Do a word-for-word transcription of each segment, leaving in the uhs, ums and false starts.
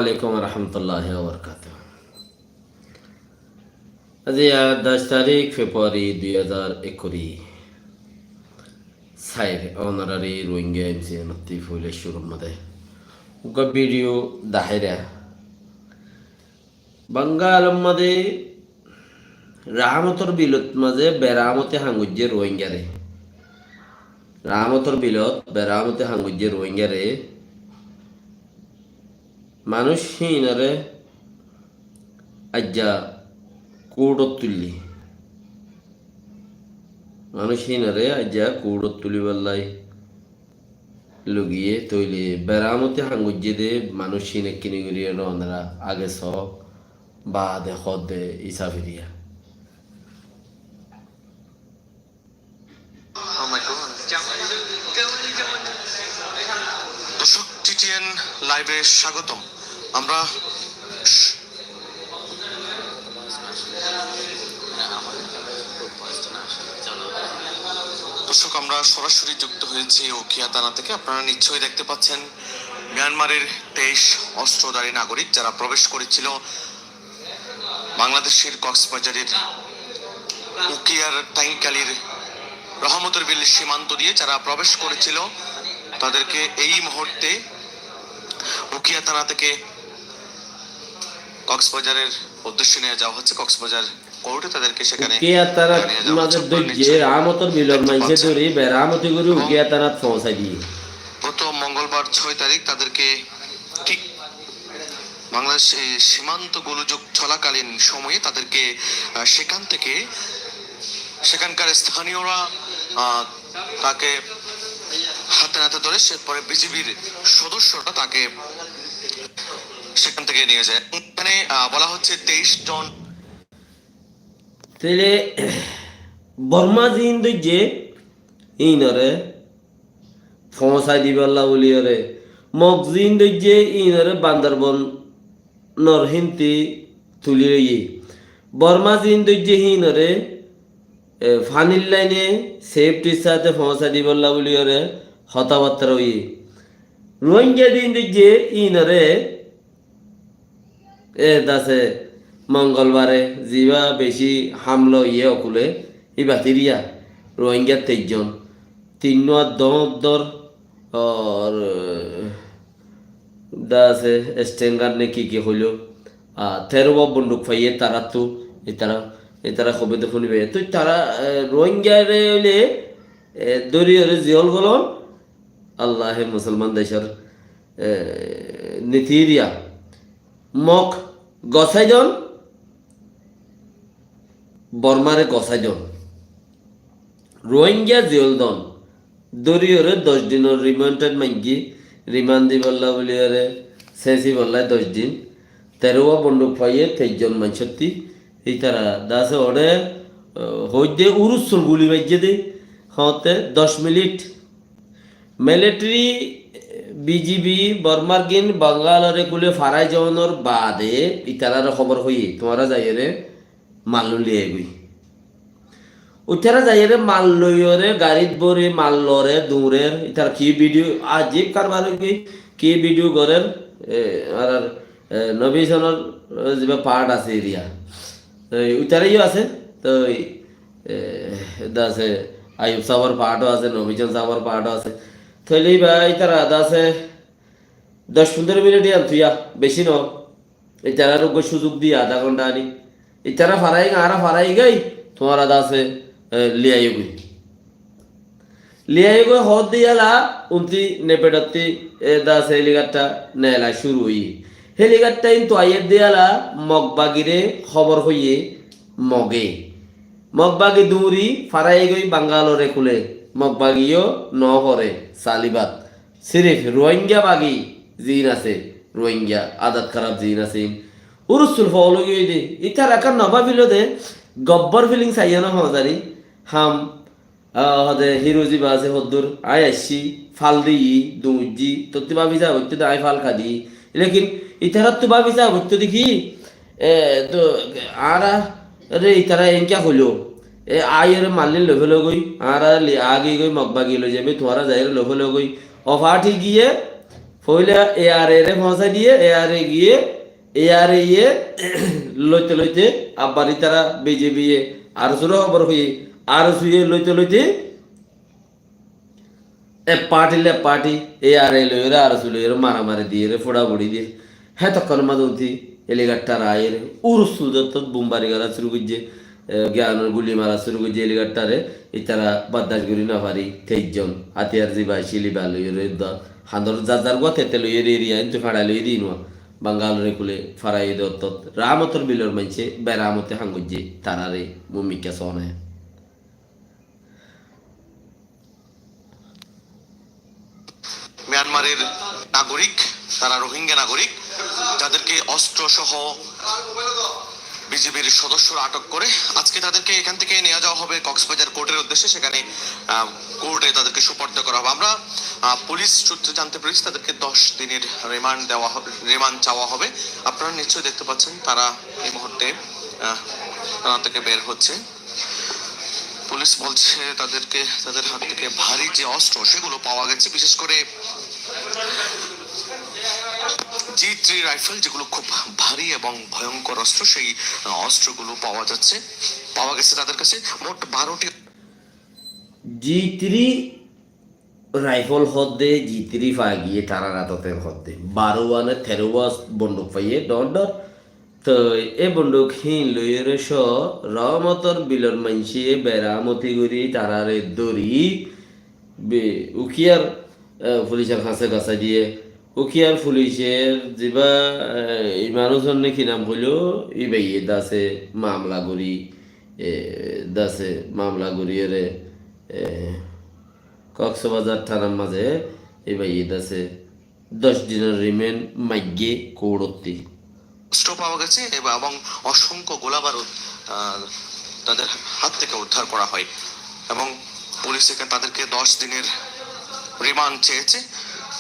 Assalamu alaikum warahmatulláhi wabarakátuhu. Aijja doc tarík Februari dui házar ekkuri. Sair, onorari Rohingya M C N ottí foila cúrur mazé uggwá video daháira. Bangalor mazé rahámotor bilot mazé berahámoti hañgoijjé Rohingyare. Rahámotor bilot berahámoti hañgoijjé Rohingyare. Manúic híinore aijja kuthót tuillé. Manúic híinore aijja kuthót tulíbolla loi giyé, tóile berahámoti hañgoijjé dé manúic híin ekkíni gorí onora age soó, baade hoódde isá firiya. দর্শক, টিটিএন লাইভে স্বাগতম। আমরা দর্শক, আমরা সরাসরি যুক্ত হয়েছি উখিয়া থানা থেকে। আপনারা নিশ্চয়ই দেখতে পাচ্ছেন, মিয়ানমারের তেইশ অস্ত্রধারী নাগরিক যারা প্রবেশ করেছিল বাংলাদেশের কক্সবাজারের উখিয়ার টাইংকালির রহমতের বিল সীমান্ত দিয়ে যারা প্রবেশ করেছিল, তাদেরকে এই মুহূর্তে উখিয়া থানা থেকে কক্সবাজারের উদ্দেশ্যে নিয়ে যাওয়া হচ্ছে। কক্সবাজার কোর্টে তাদেরকে সেখানে, Ukiya Tanat, আহ, নিয়ে যাওয়া হচ্ছে। মাঝে আপনারা দইজে নিশ্চয়ই রাহামতর বিলর দেখতে মাইনষে পাচ্ছেন। ধরি বেরামতি করি এবং উকিয়া তানাত পৌঁছাই দিয়ে। গত মঙ্গলবার ছয় তারিখ তাদেরকে ঠিক বাংলাদেশ, এ, সীমান্ত গোলযোগ চলাকালীন সময়ে তাদেরকে, আহ, সেখান থেকে, সেখানকার স্থানীয়রা, আহ, তাকে হাতে নাতে ধরে, সে পরে বিজিবির সদস্যরা তাকে সেখান থেকে নিয়ে যায়। এখানে, আহ, বলা হচ্ছে তেইশ জন। Tóile Borma ziín dóijje íinore foóñsai dibolla buliyóre, Mog ziín dóijje íinore Bandorbonor hínti tulí loiyé. Borma ziín dóijje híinore, e, fanir laine seftir sáte foóñsai dibolla buliyóre hotábattára óiye. Ruáingga ziín dóijje íinore E dase Mongolbare ziba beci hamla óiye okule, íba tiriya Ruáingga teijjon, tinnúa dóñr dóñr, or dase stengar ne ki ki hoilo, a, teruwa bonduk faiye tarattu, itara, itara hobe de funibe. Toi tara, e, Ruáinggare óile, e, dóri ore ziyól golon, Allahe musolman decor, e, nitiriya. Mog gosai don, Bormare gosai don. Ruáingga ziyól don. Dóri ore doc dinor rimandot maiggi, rimand dibolla buliyóre, sesi bolla doc din. Teruwa bonduk faiye teijjon maincótti. Ítara dase ore, e, hoidde urussul guli maijje de, hoóñtte doc minit. Militeri, bijibi, Bormar gin Bangalore kule farai zonor baade, itarare hóbor hoiye, tuáñra zaiyore mal loi aigoi. Uitara zaiyore mal loiyore, garit bori mal lore, durer, itar ki bidiyo, ajib karbar óigoi, ki bidiyo gorer, e, ar, ar, e, Nobi Sonor, e, ziba part ase eriya. E, uitara yo ase, toi, e, dase Ayub sabor part o ase, Nobi Son sabor part o ase. Toile iba itara dase doc fundoro minit iyan tuiya, beci no. Itarar uggwá suzuk diya adá gonta ani. Itara farai, añára farai gai, tuáñra dase, e, liyaiyogoi. Liyaiyogoi hoódde yala, unti nepedotti, e, dase heligatta nela curu óiye. Heligatta intu aiyedde yala, Mog bagire hóbor hoiye, Moge. Mog bagi duri, farai goi Bangalore kule. Mog bagi yo no fore, salibat. Sirif Ruáingga bagi ziín ase, Ruáingga adat karab ziín ase, urussul fool óigiyoi de. Ítara ekkán no báfilo de, gobbor filing saiye no hoóñzari, ham, a, hode híro ziba ase hoddur, aññí aiccí, fal diyí, duñijjí, tottú báfi sa foittó de aññí fal kha diyí. Lekin ítarattú báfi sa foittó de ki, e, to, añára re itara enkiya hoilo, e, aiyore mallin loi félogoi, añára li-, agi goi Mog bagi loi zaibe, tuáñra zaiyore loi félogoi. Ofáti giye, Foóila ARA re foóñsai diyé, ARA giyé, ARA ye loite loite abbar ítara BJP ye ARSU re hóbor hoiyé, ARSU ye loite loite ek party le ek party, ARA loiyóre ARSU loiyóre maramari diyóre fúçafúçi diyé. Hétokkónor mazé uti eligáttar aiyóre urus sudottót bumbari gala cúru goijjé, e, giyanor guli mara cúru goijjé eligáttaré, ítara baddac gorí nofari teic zon átiyar ziba cíli ba loiyóre da handor zar zar gua tete loiyóre eriya intu feçai loiyóre inua Bangalore kule farai de ottót. Rahamotor bilor maincé berahamote ham goijjé tarare mumikka sone. মিয়ানমারের নাগরিক, তারা রোহিঙ্গা নাগরিক, যাদেরকে অস্ত্রসহ বিজিবির সদস্যরা আটক করে আজকে তাদেরকে এখান থেকে নিয়ে যাওয়া হবে কক্সবাজার কোর্টের উদ্দেশ্যে। সেখানে, আহ, কোর্টে তাদেরকে সোপর্দ করা হবে। আমরা, আহ, পুলিশ সূত্রে জানতে পেরেছি তাদেরকে দশ দিনের রিমান্ড দেওয়া হবে, রিমান্ড চাওয়া হবে। আপনারা নিশ্চয়ই দেখতে পাচ্ছেন তারা এই মুহূর্তে, আহ, থানা থেকে বের হচ্ছে। পুলিশ বলছে তাদেরকে, তাদের হাত থেকে ভারী যে অস্ত্র, সেগুলো পাওয়া গেছে, বিশেষ করে জি থ্রি রাইফেল, যেগুলো খুব ভারী এবং ভয়ঙ্কর অস্ত্র, সেই, আহ, অস্ত্রগুলো পাওয়া যাচ্ছে, পাওয়া গেছে তাদের কাছে। মোট বারোটি। G three rifle hoódde, G three faigiyé tarár átot hoódde. Baró ane teró bonduk faiyé, dhoóñr dhoóñr. Toi é bonduk híin loiyóre cóo, Rohomotor bilor maincé beramoti gorí tarare dóri, be-, ukiyar, e, fulicor hañsé gosái diyé. Ukiyar fulicor ziba, e, imanusonne ki nam hoiló, ibáye dase mamla gorí, e, dase mamla goríyore, e, Koksbazar thanar mazé ibáye dase doc dinor rimand maiggé kourtottí। অস্ত্র পাওয়া গেছে এবং, এবং অসংখ্য গোলাবারুদ, আহ, তাদের হাত থেকে উদ্ধার করা হয় এবং পুলিশ এখানে তাদেরকে দশ দিনের রিমান্ড চেয়েছে।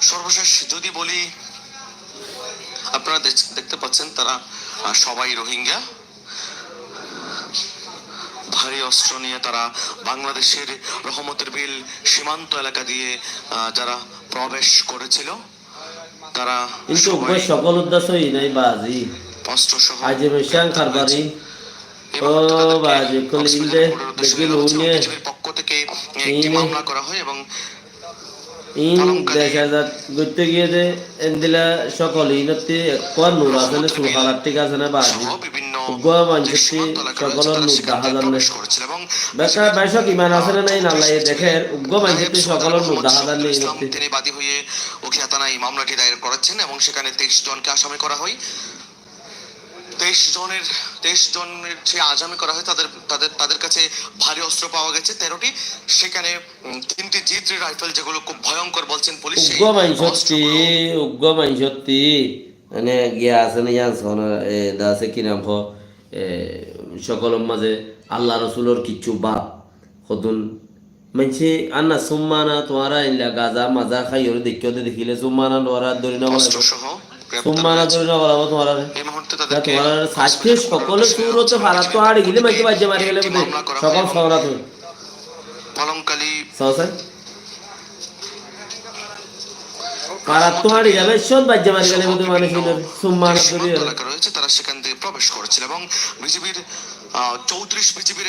সর্বশেষ যদি বলি, আপনারা দেখ-, দেখতে পাচ্ছেন তারা, আহ, সবাই রোহিঙ্গা। ভারী অস্ত্র নিয়ে তারা বাংলাদেশের রহমতের বিল সীমান্ত এলাকা দিয়ে, আহ, যারা প্রবেশ করেছিল, তারা Intu সবাই uggwá cokol udda sóiyi nái bazi. অস্ত্রসহ Aijja mecán গ্রেপ্তার হয়েছে। Karbari. Ó bazi, kuli inde, deki luine. বিজিবির পক্ষ থেকে একটি মামলা করা হয় এবং Iín dec azad goitté giyé de, endilla cokol iínottí ekkuwá nur asé né, sul halat thík asé né, bazi. Uggwá maincótti cokolor nur dahá zar né. Becók iman asé né nái, Allaye dekér, uggwá maincótti cokolor nur dahá zar né iínottí. তিনি বাদী হয়ে উখিয়া থানায় এই মামলাটি দায়ের করেছেন এবং সেখানে তেইশ জনকে আসামি করা হয়। তেইশ জনের, তেইশ জনের যে আসামি করা হয়, তাদের, তাদের, তাদের কাছে ভারী অস্ত্র পাওয়া গেছে তেরোটি। সেখানে, উম, তিনটি জি থ্রি রাইফেল, যেগুলো খুব ভয়ঙ্কর বলছেন পুলিশ, সেই Uggwá maincótti, অস্ত্রগুলো uggwá maincótti, mane, giya asé né, yián sóna, e, dase ki nam hoó, e, cokolor mazé Allah Rosulor kiccú baf, hodún Maincé anna summa na tuáñra eilla gaza maza háiyore deikkó de dekíle summa na tuáñra dóri no félaibo. অস্ত্রসহ গ্রেপ্তার Summa na হয়েছে। Dóri no félaibo tuáñrare। এই মুহূর্তে Na তাদেরকে tuáñrare সাইডে সকলে সুরতে ফারাত্তু হারি গেলে maincé বাজ্জে মারি গেলে বুঝে। মামলা করা সকল হয় এবং সরাত পালংকালী Sosai. Farattu hañçi gele, cót baijja mari gele, বোধহয় মানুষ বিভিন্ন হইল, সুম্মান বিভিন্ন দূরে হইল। এলাকা রয়েছে, তারা সেখান দিয়ে প্রবেশ করেছিল এবং বিজিবির, আহ, চৌত্রিশ বিজিবির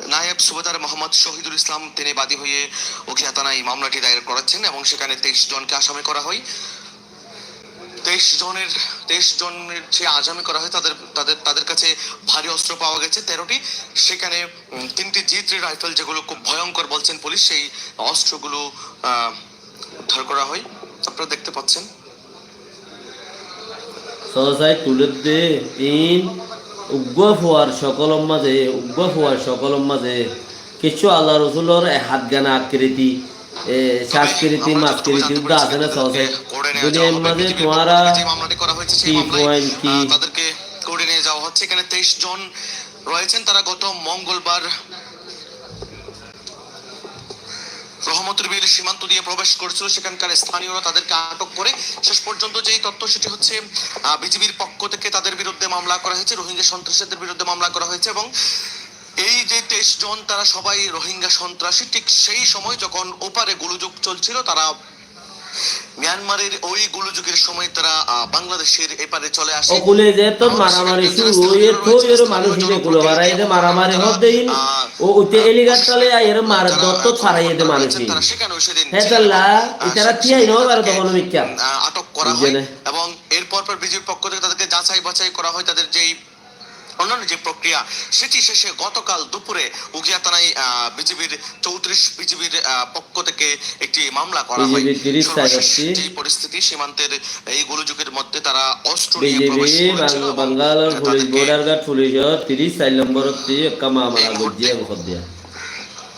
নায়েব সুবেদার মোহাম্মদ শহীদুল ইসলাম, তিনি বাদী হয়ে উখিয়া থানায় এই মামলাটি দায়ের করেছেন এবং সেখানে তেইশ জনকে আসামি করা হয়। তেইশ জনের, তেইশ জনের যে আসামি করা হয়, তাদের, তাদের, তাদের কাছে ভারী অস্ত্র পাওয়া গেছে তেরোটি। সেখানে, উম, তিনটি জি থ্রি রাইফেল, যেগুলো খুব ভয়ঙ্কর বলছেন পুলিশ, সেই অস্ত্রগুলো, আহ, উদ্ধার করা হয়। আপনারা দেখতে পাচ্ছেন। Sosai tuledde iín uggwá fuar cokolor mazé, uggwá fuar cokolor mazé kiccú Allah Rosulor e hát gana akriti, e, saskiriti, maskiriti udda asé né sosai. Duniyar mazé tuáñra ki point ki? আহ, তাদেরকে কোর্টে নিয়ে যাওয়া হচ্ছে। এখানে তেইশ জন রয়েছেন, তারা গত মঙ্গলবার রহমতের বিল সীমান্ত দিয়ে প্রবেশ করেছিল, সেখানকার স্থানীয়রা তাদেরকে আটক করে। শেষ পর্যন্ত যেই তথ্য, সেটি হচ্ছে, আহ, বিজিবির পক্ষ থেকে তাদের বিরুদ্ধে মামলা করা হয়েছে, রোহিঙ্গা সন্ত্রাসীদের বিরুদ্ধে মামলা করা হয়েছে এবং এই যে তেইশ জন, তারা সবাই রোহিঙ্গা সন্ত্রাসী। ঠিক সেই সময় যখন ওপারে গোলযোগ চলছিল, তারা মিয়ানমারের ওই গোলযোগের সময় তারা, আহ, বাংলাদেশের এপারে চলে আসে। Ókkole ze tót maramari cúru óiye, tói ore manúic ine kulo faraiyé de maramari hoódde hín, ó, uite Eligartale aiyóre marer dóttot faraiyé de manúic hín. Hétolla itará tíai no fare tokón mikká. আহ, আটক করা হয় এবং এর পর পর বিজিবির পক্ষ থেকে তাদেরকে যাচাই বাছাই করা হয়, তাদের যেই অন্যান্য যে প্রক্রিয়া, সেটি শেষে গতকাল দুপুরে উখিয়া থানায়, আহ, বিজিবির চৌত্রিশ বিজিবির, আহ, পক্ষ থেকে একটি মামলা করা হয়। বিজিবির তিরিশ সর্বশেষ চাইরটি। যে পরিস্থিতি, সীমান্তের এই গোলযোগের মধ্যে তারা অস্ত্র নিয়ে প্রবেশ করেছিল এবং বাঙ্গালোর পুলিশ, বর্ডার গার্ড পুলিশর তিরিশ চাইর নম্বরত্তি একটা মামলা এই মুহূর্তে গজ্জিয়ে মুখত দিয়া।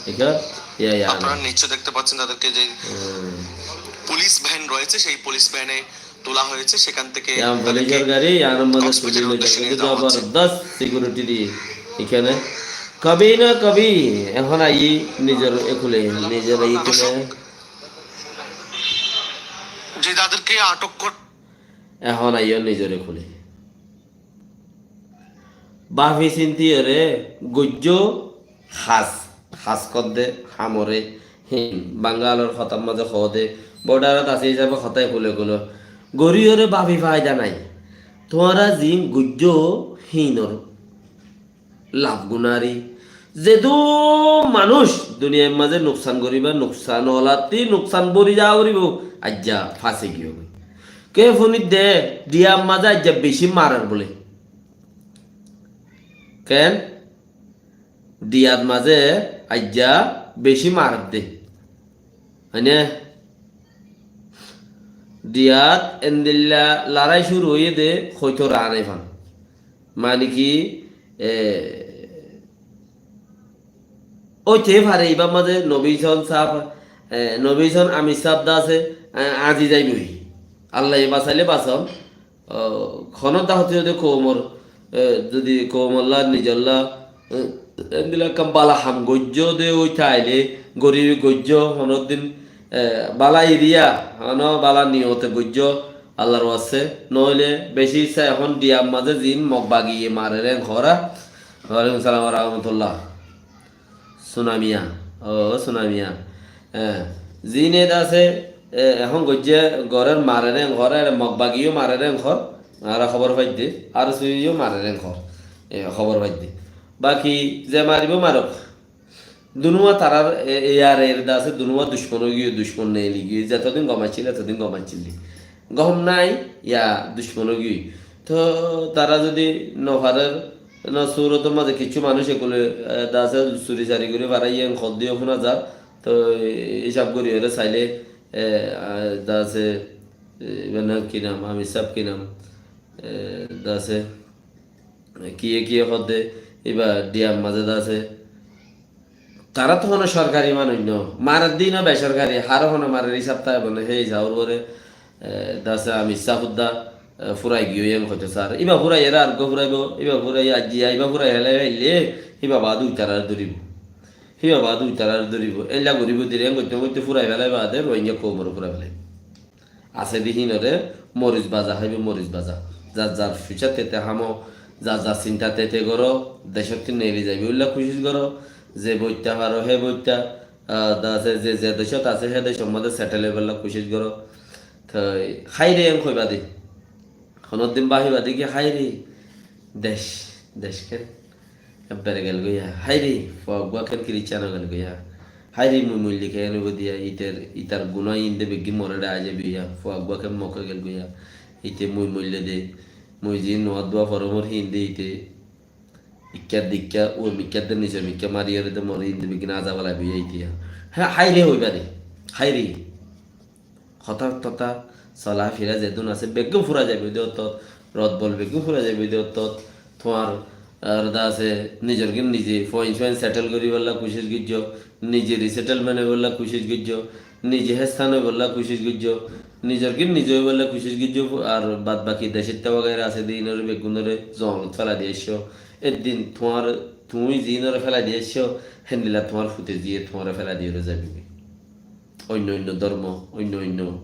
ঠিক আছে? ইয়া, ইয়া, আপনারা নিশ্চয় দেখতে পাচ্ছেন তাদেরকে যে হুম। পুলিশ ভ্যান রয়েছে, সেই পুলিশ ভ্যানে তোলা হয়েছে, সেখান থেকে ইয়াম তাদেরকে পুলিশর গাড়ি, ইয়ানোর মাঝে তুলি হসপিটালের লই উদ্দেশ্যে যাবে, নিয়ে কিন্তু যাওয়া হচ্ছে। জবরদস্ত সিকিউরিটি দিয়ে এখানে। কবি না কবি, এখন আই নিজের একুলে, নিজের এই কুলে। দর্শক। যে তাদেরকে আটক কর- এখন আইও নিজের একুলে। Bafi sinti ore goijjo has, has kodde hamore hin, Bangalor hotar maze hode, borderot ase hisabe hotá ekule ekule. Gori ore bafi faida nai. Tuáñra zin goijjo hinor laf gunari. Zedún manúic duniyair maze nuksan goriba, nuksan olatti nuksan bori za goribo, aijja fasi giyói. Ke funidde, diyar maze aijja beci marer bole. Ken? Diyat maze aijja beci maredde. Hoine? Diyat endilla lorai curu óiye de hoito ranai fan. Mani ki, e, óite fare ibar maze Nobi Hosón saf, e, Nobi Hosón Amir saf de ase, e, azi zaiboi. Allaye basaile bason. Ó, honó dahóti zodi koumor, e, zodi koumolla, nizolla, e, endilla ekkán bala ham goijjo de ói táile, goribi goijjo, honó din, e, bala iriya, honó bala niyote goijjo, Allar waste, noóile beci issá ehón diyar maze zin Mog bagiye marer en hora. Walaikum salam wa rahmatullah. Sunamiya, ó, Sunamiya. E, zine de ase, e, ehón goijje gorer marere en hor, ere Mog bagiyó marere en hor, añára hóbor faidde, ar suiyó marere en hor, e, hóbor faidde. Baki ze maribo marok. Dunúa tarar, e, e, ar er de ase, dunúa ducmon ói giyói, ducmon neeli giyói, zetodin gom accíl, etodin gom accíl de. Gom nai, ya ducmon ói giyói. Toh tara zodi no farer, no surotor maze kissú manúic ekule, e, de ase suri sari gori farai en hoddiyó fúna zar. Toh, e, hísab gori ore saile, e, a, de ase, e, ibar nam ki nam, Amir saf ki nam, e, de ase, e, kiye kiye hodde, iba diyar maze de ase, tara to hono sorkari manúic no, marer de no besorkari, hare hono marer hísab táibo né, hé hísabor uore, e, de ase Amir saf udda, e, furai giyói en hoito sar. Iba furai ere ar uggwá furaibo, iba furai ajjiya, iba furai félai faille, iba baade itarar dóribo. Iba baade itarar dóribo. Eilla goribo dire en goitte goitte furai félai baade Rohingya koumore furai félaibo. Ase de hínore moris baza háibo, moris baza. Zar zar fuisá tete hámo, zar zar sinta tete goro, decótti neeli zaibo ulla kucíc goro, ze boitta faro hé boitta, a, de ase, ze ze decót ase hé decór maze setel óibolla kucíc goro. Toi háire en hoiba de. Honodin bahiba de ki háire, dec, dec ken. Ebbere gel goiya, háire, fua uggwá ken Kiriscán gel goiya. Háire mui moille ken óibo diya, itar, itar guná inde beggín more dháai zaibo ya, fua uggwá ken Mokke gel goiya. Ite mui moille de, mui zin nuwa dua foromor hinde ite, ikká de ikká, ur mikká de nise mikká mariyore de more inde beggín azab alaibo ya ite ya. Há, háire óiba de, háire. Hotá totá, sola fira zedún ase, beggún fura zaibo de ottót, rot bol beggún fura zaibo de ottót, tuáñr, ar de ase, nizor gin nize, foin foin setel goribolla kucíc goijjo, nize resettlement óibolla kucíc goijjo, nize héstan óibolla kucíc goijjo, nizor gin nize óibolla kucíc goijjo, ar bad baki decótta wagaira ase de inore beggúnore zongot félai di aicco. Eddin tuáñr, tuñí zinore félai di aicco, héndilla tuáñr fute ziye tuáñre félai diyore zaibo. Oinno oinno dormo, oinno oinno,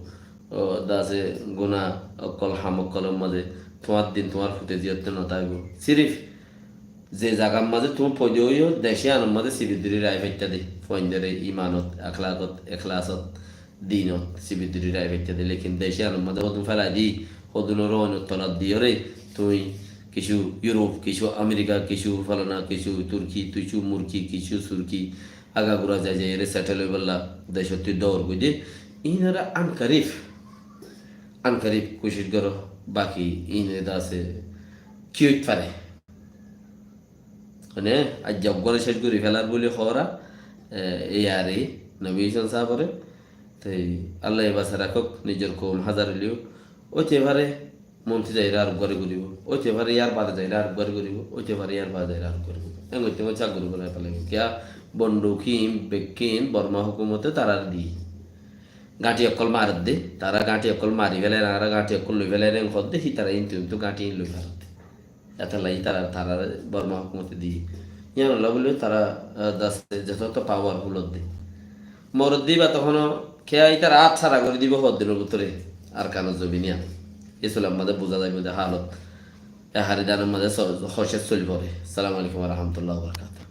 o, de ase guná okkol, ham okkolor maze tuáñr din tuáñr fute ziyotte no táibo. Sirif ze zagar maze tuñí foida óiyo, dec iyanor maze siri duri rai faitta de. Foindore imanot, ekhlakot, ekhlasot, dinot sibi duri rai baitte de, lekin dec iyanor mazé hodún felai di, hodúnor oinor tolat diyóre, tui kissú Yurop, kissú Amerika, kissú falana, kissú Turki, kissú Murki, kissú Surki, agagura zai zaiyóre settle óibolla decóttu dour goi de. Inore ankarif, ankarif kucíc goró, baki ine de asé ki óit fare. Mane, aijja uggwáre céc gorí felar buli hoóra, e, e yari, Nobi Hosen sábore, te Allah ye basai rakók, nizor koum házar óileyo, óite fare, monti zaile ar uggwáre goríbo, óite fare yar bade zaile ar uggwáre goríbo, óite fare yar bade zaile ar uggwáre goríbo. Engotte engotte sak gorí gorí felaibo. Kiya, bondukin, bekkin, Borma hókumote tarare diye. Gañthi ókkol maredde, tara gañthi ókkol mari felaiyé, añára gañthi ókkol loi felaiyé, eng hoódde, hí tara intu intu gañthi loi faredde. Etolla ítara, tarare Borma hókumote diye. Yíanolla buli tara, ah, dase jototo powerful ódde. Morodde íba tohón kiyá ítara át sára gorí dibo hoddinor bútore Arkanor zobin iyan. Isulam mazé buzá zaibo de hálot. E hári danor mazé so-, hocé soli fore. Assalamu alaikum wa rahmatullahi wa barakatuhu.